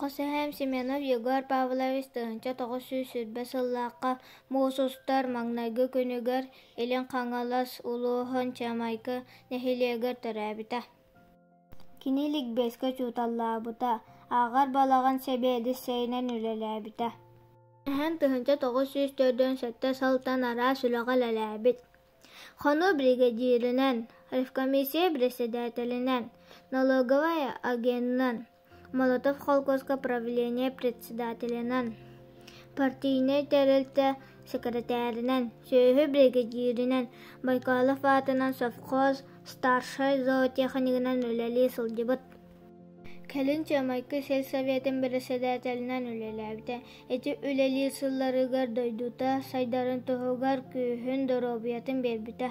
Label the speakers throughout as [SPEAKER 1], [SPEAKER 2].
[SPEAKER 1] Хос эһээм Семенов Егор Павлович 1920 сыллаахха муус устар маҥнайгы күнүгэр Илин Хаҥалас улууһун Чыамайкы нэһилиэгэр төрөөбүтэ. Кини ликбезкэ учууталлаабыта, ааҕар балаҕан сэбиэдиссэйинэн үлэлээбитэ. Эһэм 1947 сылтан араас үлэҕэ үлэлээбит. Хонуу биригэдьииринэн, ревкомиссия председателинэн, налоговай агенынан, Молотов холкуоска правление председателинэн, партийнай тэрилтэ сэкирэтээринэн, сүөһү биригэдьииринэн, Байкалов аатынан совхоз старшай зоотехнигынан үлэлии сылдьыбыт. Кэлин Чыамайкы сельсоветын бэрэссэдээтэлинэн үлэлээбитэ. Ити үлэлиир сылларыгар дойдута сайдарын туһугар күүһүн, доруобуйатын биэрбитэ.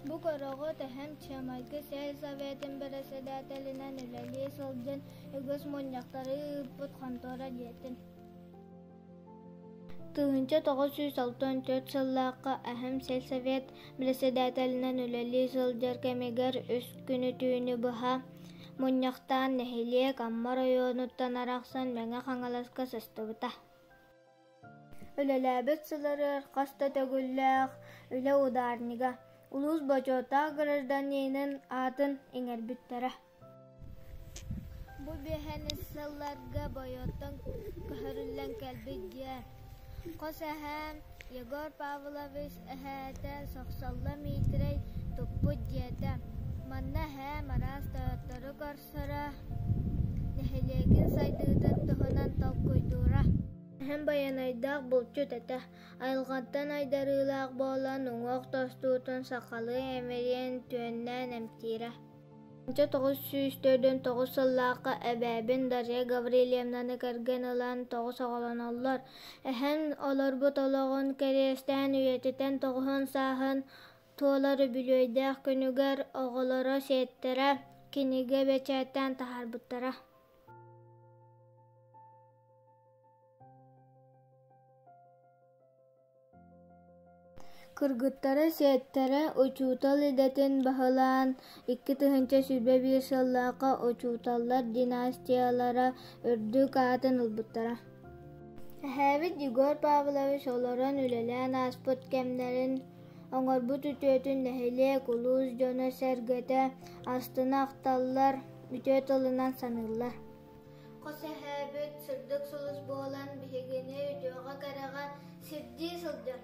[SPEAKER 1] Бу көрөҕүт эһэм Чыамайкы сельсоветын бэрэссэдээтэлинэн үлэлии сылдьан үгүс мунньахтары ыыппыт хонтуора дьиэтин. 1964 сыллаахха эһэм сельсовет бэрэссэдээтэлинэн үлэлии сылдьар кэмигэр үс күнү-түүнү быһа мунньахтаан нэһилиэк Амма оройуонуттан арахсан Мэҥэ Хаҥаласка сыстыбыта. Үлэлээбит сылларыгар хас да төгүллээх үлэ ударнига, улуус бочуоттаах гражданинын аатын иҥэрбиттэрэ. Бу биэһэни сылларга Бойоттон көһөрүллэн кэлбит дьиэ. Хос эһээм Егор Павлович эһээтэ Сохсолло Миитирэй туппут дьиэтэ. Манна эһээм араас тойоттору көрсөрө, нэһилиэгин сайдыытын туһунан толкуйдуура. Эһэм байанайдаах булчут этэ, айылҕаттан айдарыылаах буолан уҥуох тостуутун сахалыы эмириэн түөннээн эмтиирэ. 1949 сыллаахха эбээбин Дарья Гаврильевнаны кэргэн ылан тоҕус оҕолоноллор. Эһэм олорбут олоҕун кэриэстээн үйэтитэн тоҕуһун сааһын туолар үбүлүөйдээх күнүгэр оҕолоро, сиэттэрэ кинигэ бэчээттээн таһаарбыттара. Кыргыттара, сиэттэрэ учуутал идэтин баһылаан, 2021 сыллаахха учууталлар династиялара үрдүк аатын ылбыттара. Эһээбит Егор Павлович олорон үлэлээн ааспыт кэмнэрин, оҥорбут үтүөтүн нэһилиэк, улуус дьоно-сэргэтэ астына ахталлар, үтүө тылынан саныыллар. Хос эһээбит сырдык сулус буолан биһигини үтүөҕэ-кэрэҕэ сирдии сылдьар.